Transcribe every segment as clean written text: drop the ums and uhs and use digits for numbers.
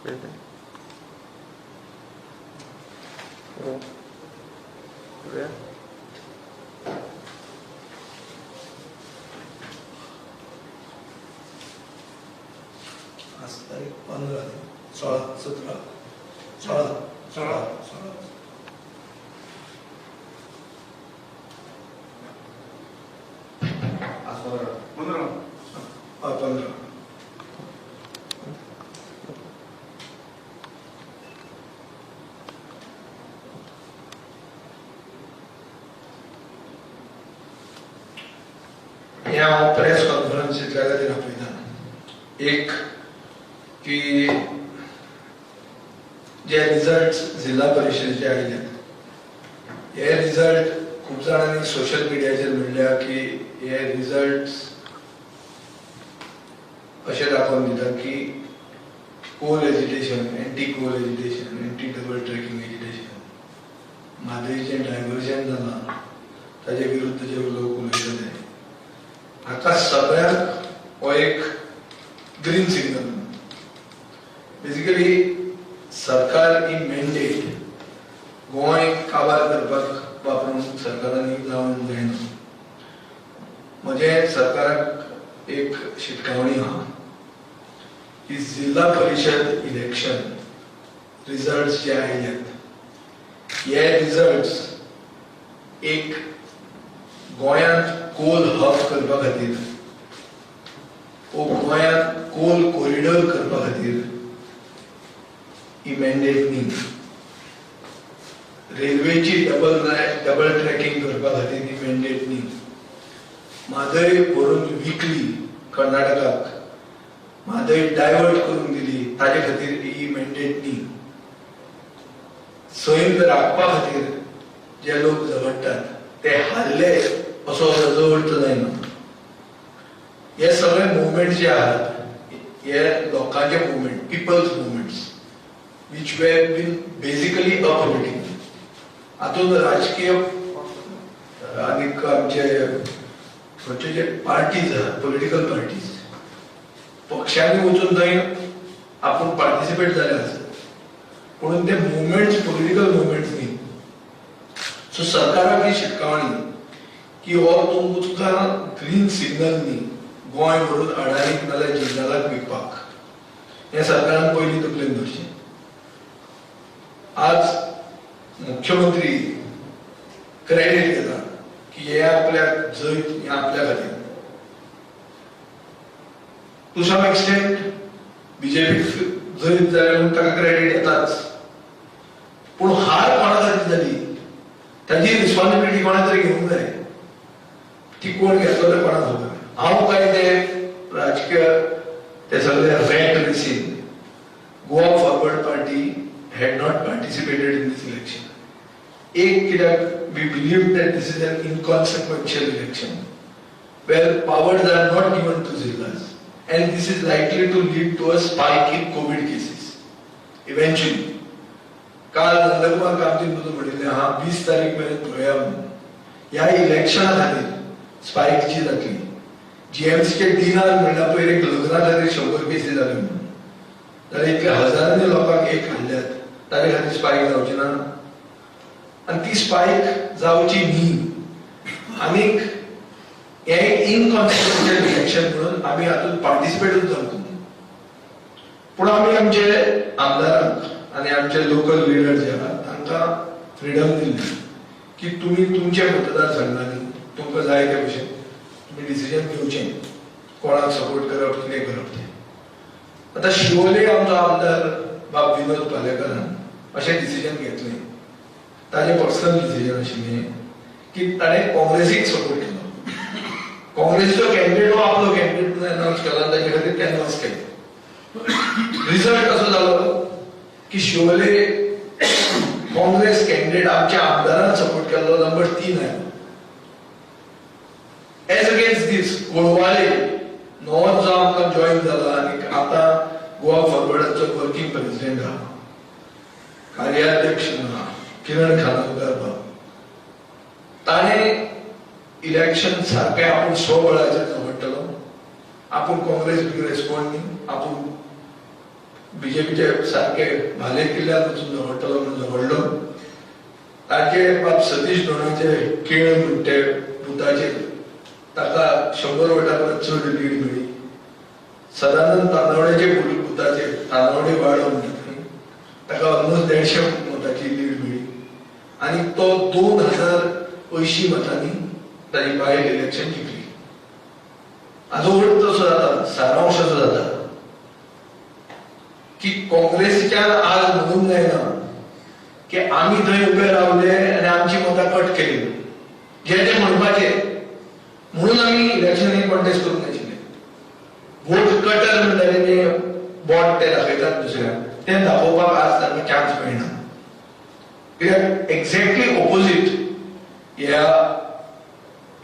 5, करूया. आज तारीख 15, 16, 17, 16, 16, 16. आज 15. 15. हय, 15. हे हांव प्रेस कॉन्फरन्स इतल्या खातीर आपयता, एक की जे रिजल्ट जिल्हा परिशदेचे आयल्यात, हे रिजल्ट खूब जाणांनी सोशल मिडियाचेर म्हणल्या की हे रिजल्ट अशें दाखोवन दितात की coal agitation, anti coal agitation, anti double tracking agitation, म्हादयचें diversion जालां ताजे विरुद्ध जे लोक उलयता ते, हाका सगळ्यांक हो एक ग्रीन सिग्नल. बेसिकली सरकार ही मॅन्डेट गोंय काबार करपाक वापरूंक सरकारांनी लावंक जायना. म्हजें सरकाराक एक शिटकावणी आहा की जिल्हा परिशद इलेक्शन रिजल्ट जे आयल्यात, हे रिजल्ट एक गोंयांत कोल हब करपा खातीर वो गोंयांत कोल कॉरिडोर करपा खातीर ही मॅन्डेट न्ही. रेल्वेची डबल ट्रॅकिंग करपा खातीर ही मॅन्डेट न्ही. म्हादय व्हरून विकली कर्नाटकाक, म्हादय डायवर्ट करून दिली, ताजे खातीर ही मॅन्डेट न्ही. सैम राखपा खातीर जे लोक झगडटात ते हारले असो ताजो अर्थ जायना. हे सगळे मुवमेंट जे आहात हे लोकांचे movement, people's movements which were been basically apolitical. हातूंत राजकीय आनीक आमचे खंयचे जे पार्टीज आहात, पॉलिटिकल पार्टीज, पक्षांनी वचून थंय आपूण पार्टिसिपेट जाले आसत, पूण ते मुवमेंट्स पॉलिटिकल मुवमेंट्स न्ही. सो सरकाराक ही शिटकावणी की हो तुमकां ग्रीन सिग्नल न्ही गोंय व्हरून अडाणीक नाजाल्यार जिंदालाक विकपाक. हें सरकारान पयलीं तकलेन धरचें. आज मुख्यमंत्री क्रेडीट घेता की हे आपल्याक जैत, हें आपल्या खातीर. टू सम एक्सटेंट बीजेपीक जैत जालें म्हणून ताका क्रेडीट येताच, पूण हार कोणा खातीर जाली ताजी रिस्पॉन्सिबिलिटी कोणा तरी घेवंक जाय. ती कोण घेतलो तें कोणाक खबर. हांव काय ते राजकीय ते सगळे rate रेसीन Goa Forward Party had not participated in this election. एक कित्याक we believe that this is an inconsequential election where powers are not given to zillas and this is likely to lead to a spike in COVID cases eventually. काल नंदकुमार कामतीन म्हजो म्हणिल्लें हा 20 तारीख मेरेन पळया म्हणून. ह्या इलेक्शना खातीर स्पायक जी जातली, जीएमसीचे डिनार म्हणल्यार पयर एक लग्ना खातीर 100 केसी जाल्यो म्हणून, जाल्यार इतल्या हजारांनी लोकांक एक हाडल्यात, ताजे खातीर स्पायक जावची ना. आनी ती स्पायक जावची न्ही आनीक हें एक इनकॉन्सिक्वेन्शियल इलेक्शन म्हणून आमी हातूंत पार्टिसिपेटूच जावंक ना. पूण आमी आमचे आमदारांक आनी आमचे लोकल लिडर जे आहात तांकां फ्रिडम दिल्ली की तुमी तुमच्या मतदारसंघांनी तुमकां जाय ते भशेन तुमी डिसिजन घेवचें, कोणाक सपोर्ट करप, कितें करप तें. आतां शिवोले आमचो आमदार बाब विनोद पालेकरान अशें डिसिजन घेतलें, ताजें पर्सनल डिसिजन आशिल्लें की ताणें काँग्रेसीक सपोर्ट केलो. काँग्रेसीचो कॅन्डिडेट हो आपलो कॅन्डिडेट म्हणून अनावन्स केला आनी ताजे खातीर कॅनवास केलें. रिजल्ट कसो जालो की शिवोले काँग्रेस कॅन्डिडेट आमच्या आमदारान सपोर्ट केल्लो नंबर 3 आयलो. एज अगेन्स्ट दीस कोळवाले नवोच जो आमकां जॉईन जाला आनी आतां गोवा फॉरवर्डाचो वर्किंग प्रेसिडेंट आहा, कार्याध्यक्ष आहा किरण खानावकर बाब, ताणें इलेक्शन सारकें आपूण स्वबळाचेर झगडटलो, आपूण काँग्रेस बिग्रेस कोण न्ही, आपूण बीजेपीचे सारके भाले किल्ल्यात वचून झगडटलो म्हणून झगडलो. ताचे बाब सतीश दोणाचे केळ म्हणटे बुथाचेर ताका 100 वोटां परस चड लीड मेळ्ळी. सदानंद तानावड्याचे बुथाचेर तानावडे वाडो म्हणटा थंय ताका ऑलमोस्ट 150 मतांची लीड मेळ्ळी आनी तो 2080 मतांनी ताजी बायल इलेक्शन जिखली. हाजो अर्थ असो जाता, सारांश असो जाता की काँग्रेसीच्यान आज म्हणूंक जायना की आमी थंय उबे रावले आनी आमची मतां कट केली. जे ते म्हणपाचे म्हणून आमी इलेक्शनूय कॉन्टेस्ट करूंक नाशिल्ले. वोट कटर म्हणटाले ते बोट ते दाखयतात दुसऱ्यांक, ते दाखोवपाक आज तांकां चान्स मेळना, कित्याक एक्झॅक्टली ओपोजीट ह्या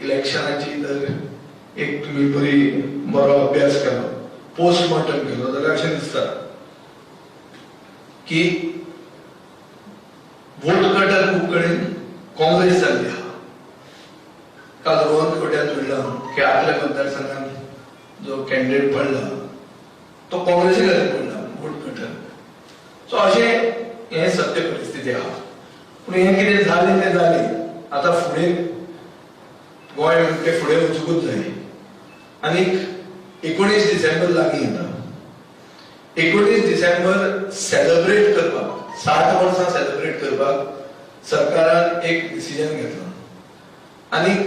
इलेक्शनाची जर एक तुमी बरी बरो अभ्यास केलो, पोस्टमॉर्टम केलो जाल्यार अशें दिसता की वोट कटर खूब कडेन काँग्रेस जाल्ली आहा. काल रोहन खंवट्यान म्हणलां की आदल्या मतदारसंघात जो कॅन्डिडेट पडला तो काँग्रेसी खातीर पडला, वोट कटर. सो अशें हें सत्य परिस्थिती आहा. पूण हें कितें जालें तें जालें. आतां फुडें गोंय म्हणटा तें फुडें वचूंकूच जाय. आनीक 19 डिसेंबर लागीं येता. 19 डिसेंबर सेलिब्रेट करपाक, 60 वर्सां सेलिब्रेट करपाक सरकारान एक डिसिजन घेतला. आनीक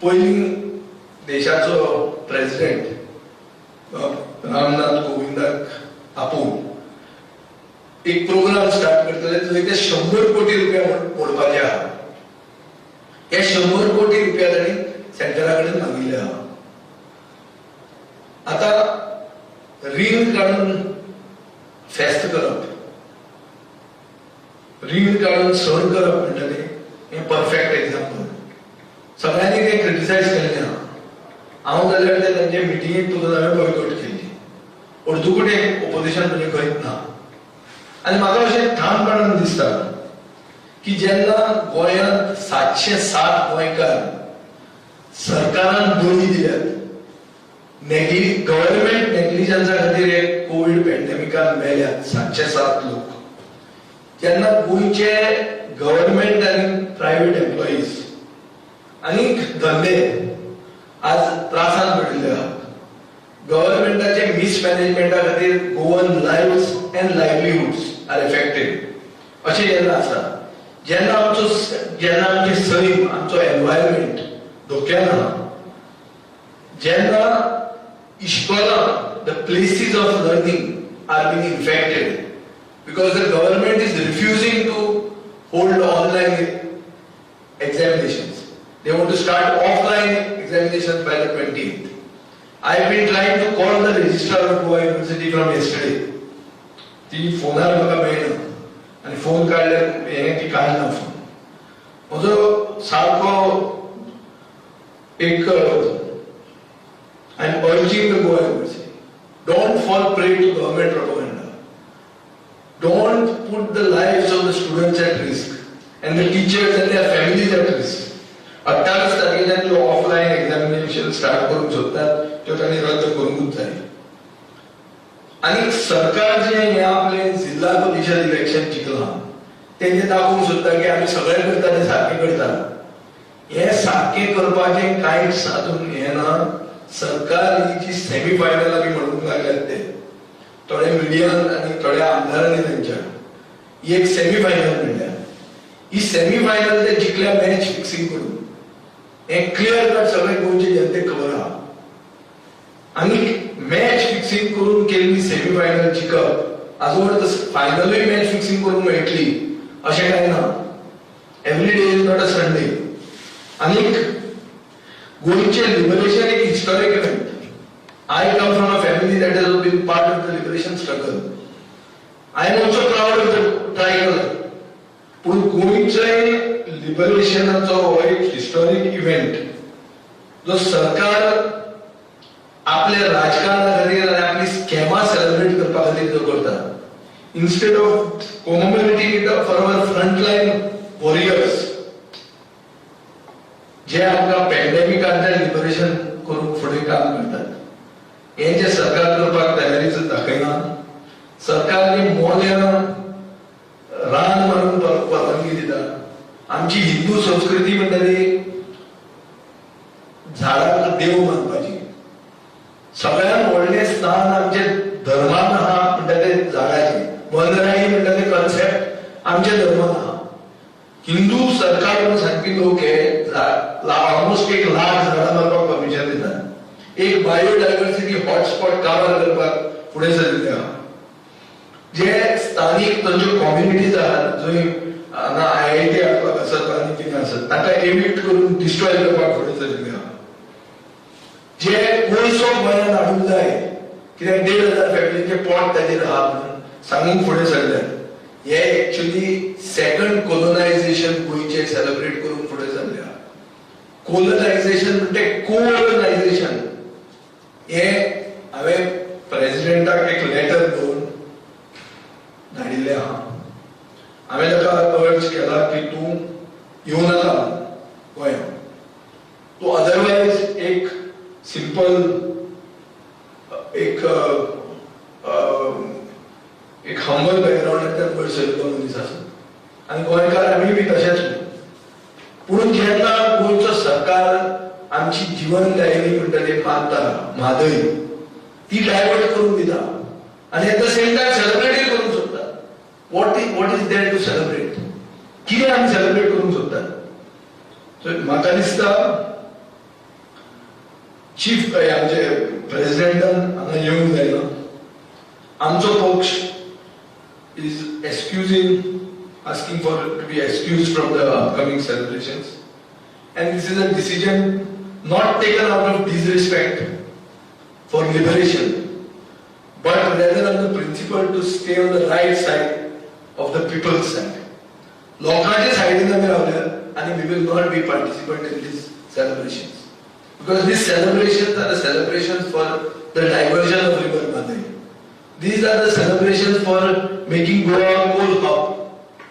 पयलीं देशाचो प्रेसिडेंट रामनाथ कोविंदाक आपोवन एक प्रोग्राम स्टार्ट करतले, थंय ते 100 कोटी रुपया मोडपाचे आहा. हे 100 कोटी रुपया तांणी सेंटरा कडेन मागिल्ले आहा. आतां रीण काडून फेस्त करप, रीण काडून सण करप म्हणटा ते हें परफेक्ट एक्झाम्पल. सगळ्यांनी ते क्रिटिसायज केल्लें आहा. हांव जाल्यार ते तांचे मिटिंगेक पसून हांवें बॉयकॉट केल्ली. अर्दुकुटे ओपोजिशन म्हणजे खंयच ना. आनी म्हाका अशें ठामपणान दिसता की जेन्ना गोंयांत 707 गोंयकार सरकारान बळी दिल्यात, गव्हर्मेंट नेग्लिजन्सा खातीर हे कोवीड पॅन्डेमिकान मेल्यात 707 लोक, जेन्ना गोंयचे गव्हर्मेंट आनी प्रायव्हेट एम्प्लॉईज आनी धंदे आज त्रासांत पडिल्ले आहात, गव्हर्मेंटाचे मिसमॅनेजमेंटा खातीर Goan lives and livelihoods are affected अशें जेन्ना आसा, जेन्ना आमचें सैम, आमचो एनवायरमेंट धोक्यान आहा, जेन्ना इश्कोलां, the places of learning are being infected because the government is refusing to hold online examinations. They want to start offline examinations by the 20th. I've been trying to call the registrar of Goa University from yesterday. ती फोनार म्हाका मेळना आनी phone काडल्यार हें ती काडना phone. म्हजो सारको एक, I am urging the Goa University, don't fall prey to government propaganda. Don't put the lives of the students at risk and the teachers and their families at risk. 28 तारखेच्यान जो offline examination start करूंक सोदतात त्यो तांणी रद्द करूंकूच जाय. आनी सरकार जे हें आपलें जिल्हा परिशद इलेक्शन जिखलां तेंचे दाखोवंक सोदता की आमी सगळें करता तें सारकें करता. हें सारकें करपाचें कांयच हातूंत हें ना. सरकार ही जी सेमी फायनल आमी म्हणूंक लागल्यात ते थोड्या मिडियान आनी थोड्या आमदारांनी तेंच्या ही एक सेमी फायनल म्हणल्या, ही सेमी फायनल ते जिखल्या मॅच फिक्सिंग करून, हें क्लियर कट सगळे गोंयचे जनतेक खबर आहा. आनी मॅच फिक्सिंग करून केल्ली सेमी फायनल जिखप, हाजो अर्थ फायनलूय मॅच फिक्सिंग करूंक मेळटली अशें कांय ना. Every day is not a Sunday. आनीक गोंयचें लिबरेशन एक historic event. I come from a family that has been part of the liberation struggle. I am also proud of the tricolour. पूण गोंयचे लिबरेशनाचो हो एक हिस्टॉरीक इव्हेंट जो सरकार आपल्या राजकारणा खातीर आनी आपली स्कॅमां सेलिब्रेट करपा खातीर जो करता, instead of commemorating it for our frontline warriors जे आमकां पॅन्डेमिकांतल्यान लिबरेशन करूंक फुडें काम करतात, हें जें सरकार करपाक तयारीच दाखयना. सरकार जे मोल्यां रान मारून परवानगी दिता. आमची हिंदू संस्कृती म्हणटा ती झाडांक देव मानपाची. सगळ्यात व्हडलें स्थान आमच्या धर्मान आहा म्हणटा ते झाडाचें. वनराई म्हणटा ते कॉन्सेप्ट आमच्या धर्मान आहा. हिंदू सरकार म्हणून सांगपी लोक हे ऑलमोस्ट 1 लाख झाडां मारपाक परमिशन दितात. एक बायोडायवर्सिटी हॉटस्पॉट काबार करपाक फुडें सरिल्ले आहा. जे स्थानीक तांच्यो कॉम्युनिटीज आहात जंय हांगा IIT हाडपाक आसत आनी कितें आसत तांकां एविक्ट करून डिस्ट्रॉय करपाक फुडें सरिल्ले आहा. जे कोळसो गोंयांत हाडूंक जाय कित्याक 1,500 फॅमिलीचें पोट ताजेर आहा म्हणून सांगूंक फुडें सरल्यात. हे एक्चुअली सेकंड कोलोनायझेशन गोंयचें सेलिब्रेट करूंक फुडें सरले आहा. कोलोनायझेशन म्हणटे कोलोनायझेशन हे हांवें प्रेजिडेंटाक एक लेटर बरोवन धाडिल्लें आहा. हांवें ताका अर्ज केला की तूं येवं नाका गोंयांत, तूं अदरवायज एक सिंपल एक एक हंबल बॅकग्रावंडांतल्यान वयर सरिल्लो मनीस आसा आनी गोंयकार आमी बी तशेंच. पूण जेन्ना गोंयचो सरकार आमची जीवनदायिनी म्हणटा ती मानता म्हादय, ती डायवर्ट करून दिता आनी एट the same time सेलिब्रेटूय करूंक सोदता. What is there to celebrate? कितें आमी सेलिब्रेट करूंक सोदतात? सो म्हाका दिसता चीफ आमचे प्रेजिडेंटान हांगा येवंक जायना. आमचो पक्ष is excusing, asking for to be excused from the upcoming celebrations, and this is a decision not taken out of disrespect for liberation, but rather on the principle to stay on the right side of the people's side. लोकांच्या सायडीन आमी रावल्या आनी we will not be participant in these celebrations, because these celebrations are the celebrations for the diversion of river Mhadei. These are the celebrations for making Goa coal hub.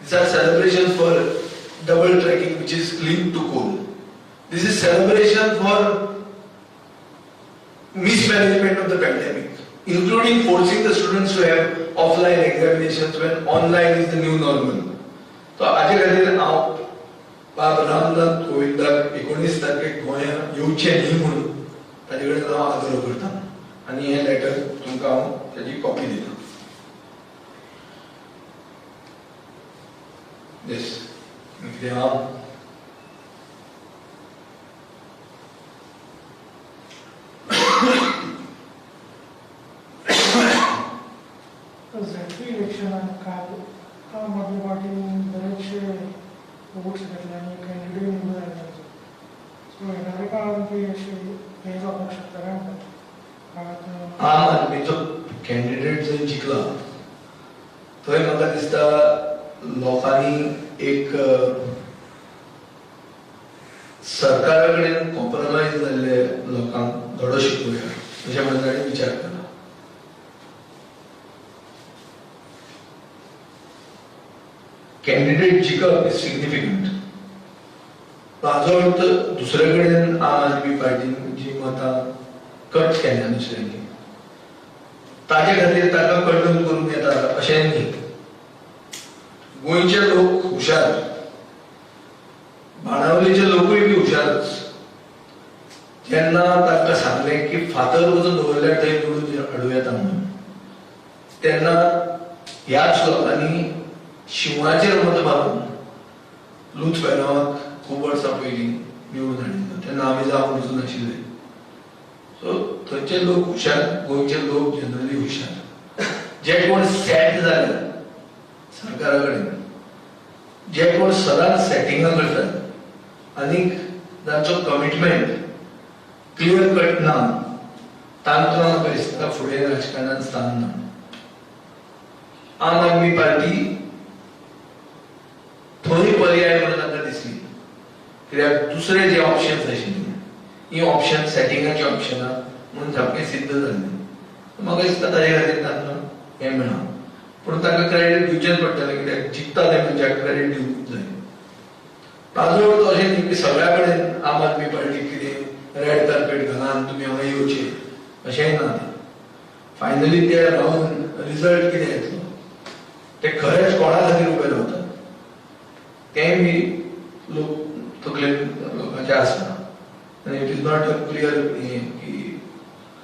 These are celebrations for double tracking, which is linked to coal. This is celebration for mismanagement of the pandemic, including forcing the students to have offline examinations when online is the new normal. So, हाजे खातीर हांव बाब रामनाथ कोविंदाक 19 तारखेक गोंयांत येवचें न्ही म्हणून ताजे कडेन हांव आग्रो करता आनी हें लेटर तुमकां हांव ताजी कॉपी दिता. Yes, कितें हांव झेडपी इलेक्शनाक काल आम आदमी पार्टीन बरेचशे वोट्स घेतले आनी कॅन्डिडेट निवडून आयले तांचो. सो येणाऱ्या काळान ती अशी हें जावपाक शकता काय म्हणटा? आम आदमीचो कॅन्डिडेट जंय जिखला थंय म्हाका दिसता लोकांनी एक सरकारा कडेन कॉम्प्रोमायज जाल्ले लोकांक धडो शिकोवया अशें म्हणून तांणी विचार केला. कॅन्डिडेट जिखप is significant. हाजो अर्थ दुसरे कडेन आम आदमी पार्टीन जी मतां कट केल्या दुसऱ्यांनी ताजे खातीर ताका कंडोन करूंक येता अशें न्ही. गोंयचे लोक हुशार, बाणावलीचे लोकूय बी हुशारच. जेन्ना तांकां सांगलें की फातर वचून दवरल्यार थंय निवडून हाडूं येता म्हणून, तेन्ना ह्याच लोकांनी शिंवाचेर मत मारून लूच फेरांवाक खूब वर्सां पयलीं निवडून हाडिल्लो. तेन्ना आमी जावन वचून नाशिल्ले. सो थंयचे लोक हुशार, गोंयचे लोक जनरली हुशार. जे कोण सेट जाले सरकारा कडेन, जे कोण सदांच सेटिंगां करतात आनी तांचो कमिटमेंट क्लियर कट ना, तांकां म्हाका दिसता फुडें राजकारणांत स्थान ना. आम आदमी पार्टी थंय पर्याय म्हणून तांकां दिसली, कित्याक दुसरे जे ऑप्शन्स आशिल्ले ही ऑप्शन सेटिंगाची ऑप्शनां म्हणून सामकें सिद्ध जाल्लें. म्हाका दिसता ताजे खातीर तांकां हें मेळ्ळां. पूण तांकां क्रेडीट दिवचेंच पडटलें, कित्याक जिखता ते मनशाक क्रेडीट दिवंक जाय. ताजो अर्थ अशें न्ही की सगळ्या कडेन आम आदमी पार्टी कितें रेड कार्पेट घाला आनी तुमी हांगा येवचे अशेंय ना. तें फायनली ते रावन रिजल्ट कितें येतलो, ते खरेंच कोणा खातीर उबे रावतात तेंय बी लोक तकलेन लोकांचे आसना आनी it is not a clear हें की.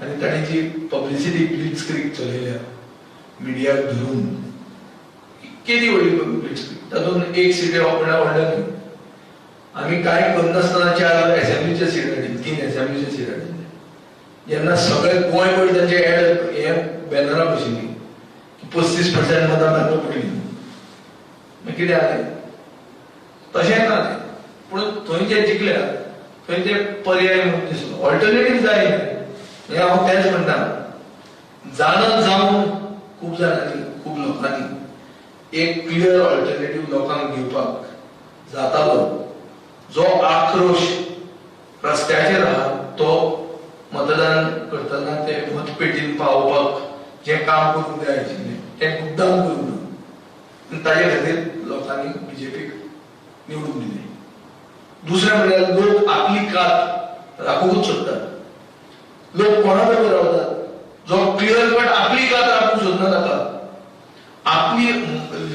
आनी तांणी जी पब्लिसिटी ब्लिट्स क्रीग चलयल्या मिडियाक धरून, केदी व्हडली ब्लिट्स क्रीग, तातूंत एक सीट म्हणल्यार व्हडलें न्हय. आमी कांय करनासतना चार एसेंब्लीचे सीट हाडली, तीन एसेंब्लीचे सीट हाडिल्ले. जेन्ना सगळे गोंयभर तांचे एड हे बॅनरां बशिल्ली की 35% मतां तांकां पडली, मागीर कितें जालें? तशें ना तें. पूण थंय जे जिखल्या थंय ते पर्याय म्हणून दिसलो, ऑल्टरनेटीव जाय. हें हांव तेंच म्हणटा, जाणत जावन खूब जाणांनी, खूब लोकांनी एक क्लियर ऑल्टरनेटीव लोकांक दिवपाक जातालो. जो आक्रोश रस्त्याचेर आहा तो मतदान करतना ते मतपेटीन पावोवपाक जें काम करूंक जाय आशिल्लें तें मुद्दाम करूंक ना आनी ताजे खातीर लोकांनी बीजेपीक निवडून दिलें. दुसरें म्हणल्यार लोक आपली कात राखूंकच सोदतात. लोक कोणा बरोबर रावतात? जो क्लियर कट आपली कात राखूंक सोदना ताका. आपली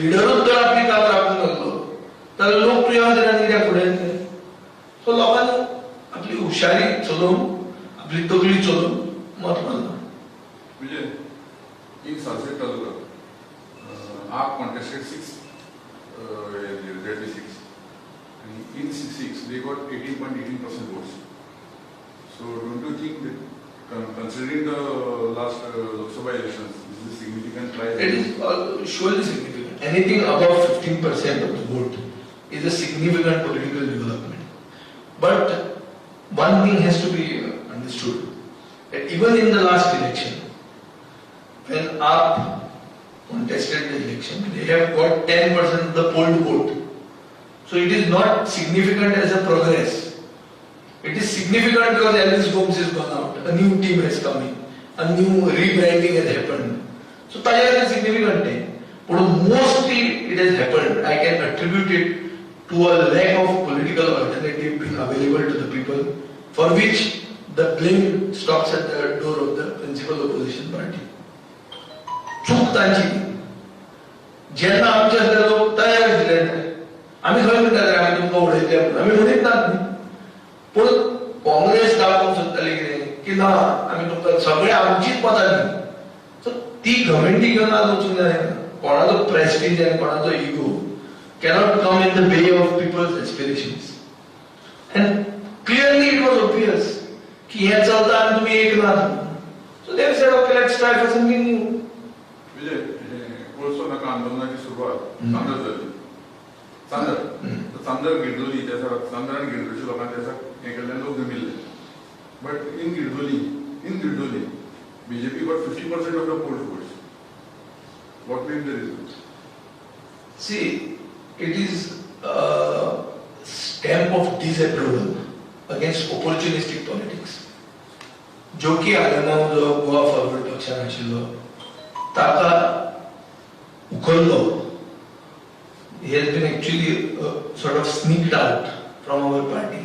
लिडरूच जर आपली कात राखूंक लागलो जाल्यार लोक तुज्या खातीर आनी कित्याक फुडें येतले? सो लोकांनी आपली हुशारी चलोवन, आपली तकली चलोवन मत मारलां. Vijay, in Salcete Taluka, AAP contested six ZP seats. And in six, they got 18.18% votes. So don't you think that considering the last Lok Sabha elections, this is a significant rise? It is surely significant. Anything above 15% of the vote is a significant political development. But one thing has to be understood, that even in the last election, when AAP contested the election, they have got 10% of the polled vote. So it is not significant as a progress. It is significant because Alice Gomes is gone out, a new team has come in, a new rebranding has happened. So ताज्या खातीर significant आहे. पण mostly it has happened, I can attribute it to a lack of political alternative being available to the people, for which the blame stops at the door of the principal opposition party. चूक तांची. जेन्ना आमचे असले लोक तयार आशिल्ले, आमी खंय म्हणटाले आमी तुमकां उडयतले म्हणून? आमी म्हणीत नात न्ही. पूण काँग्रेस दाखोवंक सोदताली कितें की ना, आमी तुमकां सगळे आमचीच मतां दी. सो ती घमेंडी घेवन आज वचूंक जायना. कोणाचो प्रेस्टीज आनी कोणाचो ego cannot come in the way of people's aspirations. And clearly it was obvious की हें चलता आनी तुमी एक नात. So they said, "Okay, let's try for something new." Vijay, हे कोळसो नाका आंदोलनाची सुरवात चांदर जाली, चांदर. तर चांदर गिरदोली त्या दिसा, चांदर आनी गिरदोलच्या लोकांनी त्या दिसा हें केल्ल्यान लोक जमिल्ले. But in Girdoli BJP got 50% of the polled votes. What may be the reason? See, it is a stamp of disapproval against opportunistic politics. Jockey Alemao जो गोवा फॉरवर्ड पक्षान आशिल्लो ताका उखल्लो. He has been actually sort of sneaked out from our party,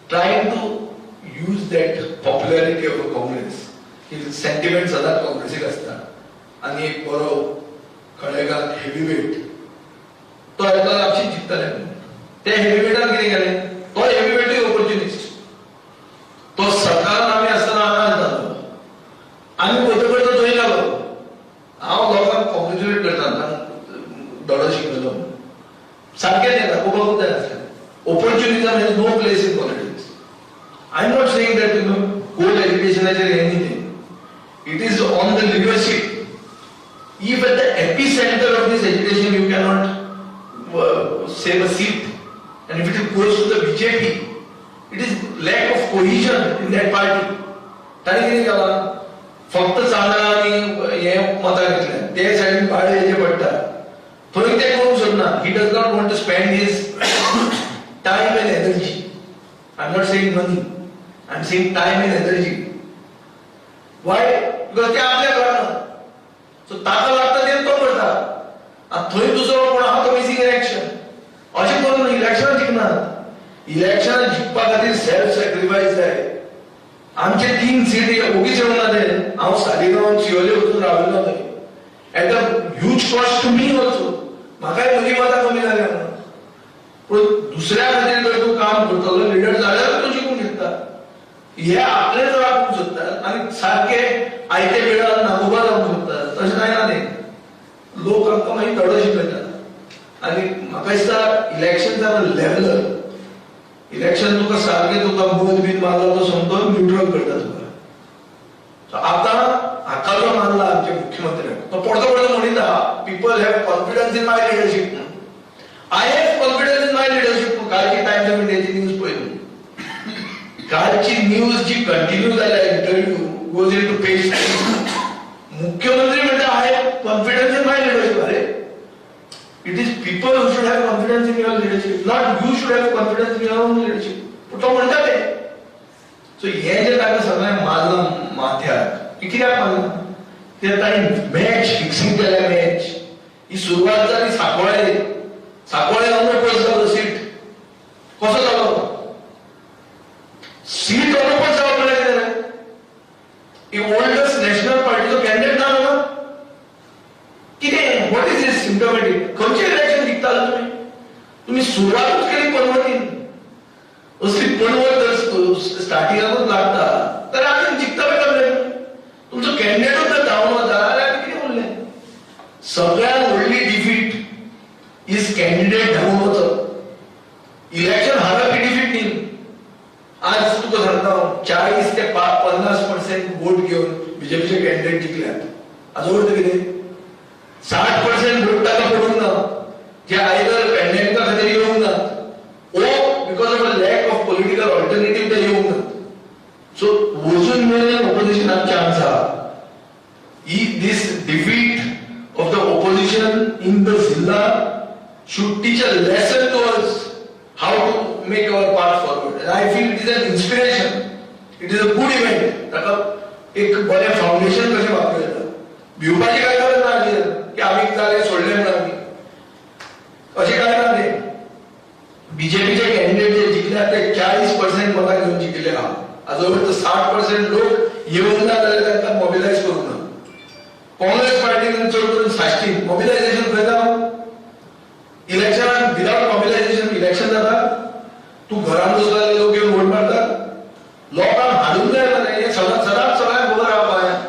trying to use that popularity of a Congress, की sentiment सदांच काँग्रेसीक आसता आनी एक बरो खळेगांत हेवी वेट तो येता, आपशीच जिखतले म्हणून. ते हेवी वेटान कितें केलें? तो हेवी वेटूय ऑपॉर्च्युनिस्ट. तो सरकारान आमी आसतना हांगा जालो, आमी वयतकच तो थंय गेलो. हांव लोकांक कॉंग्रेच्युलेट करता, धडो शिकयलो. सारकें तें दाखोवपाकूच जाय आसलें. Opportunism has no place in politics. I am not saying that coal एजिटेशनाचेर हें न्ही तें. It is on the leadership. If at the epicenter of this agitation you cannot save a seat, and if it goes to the BJP, it is lack of cohesion in that party. ताणी कितें केलां? फक्त चांदरा आनी हे मतां घेतले, ते सायडीन बाळे हेजे पडटा थंय ते करूंक सोदना. He does not want to spend his time and energy. I am not saying money, I am saying time and energy. Why? Because ते आपल्या घरान, सो ताका लागता ते तो करता आनी थंय दुसरो कोण आहा तो मिसींग इन एक्शन. अशें करून इलेक्शनां जिखनात. इलेक्शनां जिखपा खातीर सेल्फ सॅक्रिफायस जाय. आमचे तीन सीट ओगीच येवंक ना ते. हांव सालिगांव, शिवोले वचून राविल्लो थंय. At a huge cost to me also. म्हाकाय म्हजी मतां कमी जाल्या म्हणून. पूण दुसऱ्या खातीर जर तूं काम करतलो लिडर जाल्यार तूं जिखूंक शकता. हे आपलेच राखूंक सोदतात आनी सारके आयते वेळार नागोबा जावंक सोदतात. तशें जायना तें. लोक आमकां मागीर धडो शिकयतात आनी म्हाका दिसता इलेक्शन are leveller. Election तुका सारकें तुका मद बीन मारला तो समतो न्युट्रल करता तुका. सो आतां हाका जो मारला आमच्या मुख्यमंत्र्याक तो पडतो पडतो म्हणीत आहा, people have confidence in my leadership. I have confidence in my leadership. कालची टायम्स ऑफ इंडियाची न्यूज पळयली. कालची न्यूज जी कंटिन्यू जाल्या, Interview goes into page. मुख्यमंत्री म्हणटा, "I have confidence in my leadership." अरे, it is people who should have confidence in your leadership, not you should have confidence in your own leadership. पूण तो म्हणटा ते. So हे जे ताका सगळें मारलां माथ्यार, हें कित्याक मारलां? कित्याक तांणी मॅच फिक्सिंग केल्या. मॅच ही सुरवात जाली सांकवाळे. सांकवाळे अनओपोज जालो. सीट कसो जालो? सीट अनओपोज जावप म्हणल्यार कितें जालें? ही ओल्डस्ट नॅशनल पार्टीचो कॅन्डिडेट ना जालो कितें? What is this symptomatic? खंयचें इलेक्शन जिखताले तुमी? तुमी सुरवातूच केली पनवतीन. असली पनवत जर स्टार्टिंगाकूच लागता तर आमी जिखतले कसले? तुमचो कॅन्डिडेटूच जर धांवन वता जाल्यार आमी कितें उरलें? सगळ्यात व्हडली डिफीट is candidate धांवन वचप. इलेक्शन हारप ही डिफीट न्ही. आज तुका सांगता हांव, 40 ते 50% वोट घेवन बीजेपीचे कॅन्डिडेट जिखल्यात. हाजो अर्थ कितें? 60% वोट ताका पडूंक ना, जे आयदर पॅन्डेमिका खातीर येवंक ना ओ because of a lack of political alternative ते येवंक ना. सो अजून मेरेन ऑपोजिशनाक चान्स आहा. ही this defeat of the opposition in the जिल्हा should teach a lesson to us how to make our path forward. And I feel it is an inspiration. It is a good event. ताका एक बरें foundation कशें वापरूं येता. भिवपाची काय गरज ना हाजेर की आमी जालें सोडलें म्हणून आमी, अशें काय ना तें. बीजेपीचे कॅन्डिडेट जे जिखल्यात ते 40% मतां घेवन जिखिल्ले आहा. हाजो अर्थ 60% लोक येवंक ना जाल्यार तांकां मोबिलायज करूंक ना. काँग्रेस पार्टीन चड करून साश्टी मोबिलायझेशन खंय जावं? इलेक्शनाक विदाउट मोबिलायझेशन इलेक्शन जाता? तूं घरान बसला जाल्यार लोक येवन वोट मारतात? लोकांक हाडूंक जाय मरे. हें सदांच सदांच सगळ्यांक खबर आहा गोंयांत.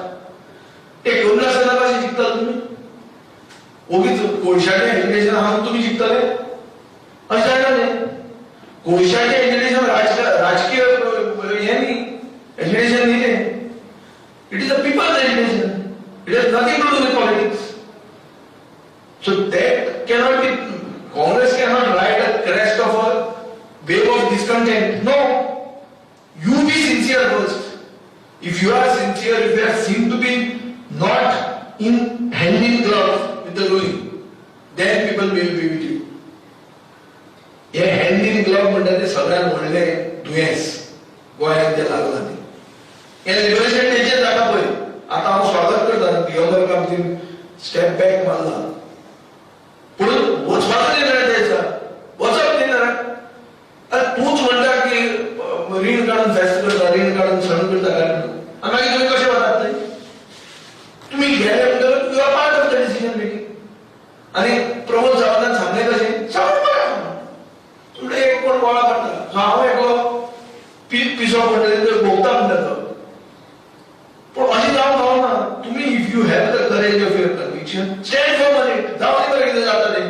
ते करून नासतना कशें जिखतले तुमी? ओगीच कोळशाचें एजिटेशन आहा म्हणून तुमी जिखतले अशें जायना न्ही. कोळशाचें एजिटेशन राजकीय हें न्ही, एजिटेशन न्ही तें. It is a people's agitation. It has nothing to do with politics. So that cannot be, Congress cannot ride a crest of a wave of discontent. No. You be sincere first. If you are sincere, if you are seen to be not in hand in glove with the ruling, then people will be with you. Hey hand in glove म्हणटा ते सगळ्यात व्हडलें दुयेंस गोंयांत जें लागलां तें. हे लिबरेशन डेचेर जाता पळय. आतां हांव स्वागत करता, दिगंबर कामतीन स्टेप बॅक मारला, पूण वचपाचो निर्णय द्यायचा, वचप न्ही ना. अरे, तूच म्हणटा की रीण काडून फेस्त करता, रीण काडून सण करता काय म्हणून, आनी मागीर तुमी कशें वतात थंय? तुमी गेले म्हणटकच you are part of the decision making. आनी प्रमोद सावंतान सांगलें कशें, सगळें बरें आसा म्हणटा. एक कोण गोळा काडटा. सो हांव एकलो पिसो म्हणटा, भोगता म्हणटा तो. पूण अशें जावंक फावना. तुमी if you have the courage of your conviction, stand firm on it. जावं दी मरे कितें जाता तें.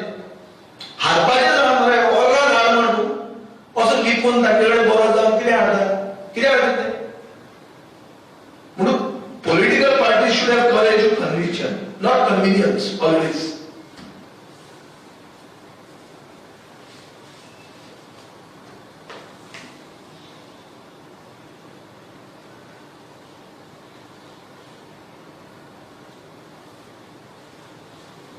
हारपाचें आहा मरे, ऑर्गान हाड म्हण तूं असो लिपून तांचे कडेन बरो जावन कितें हाडटा? कितें हाडटा तें? म्हणून political party should have courage of conviction, not convenience always.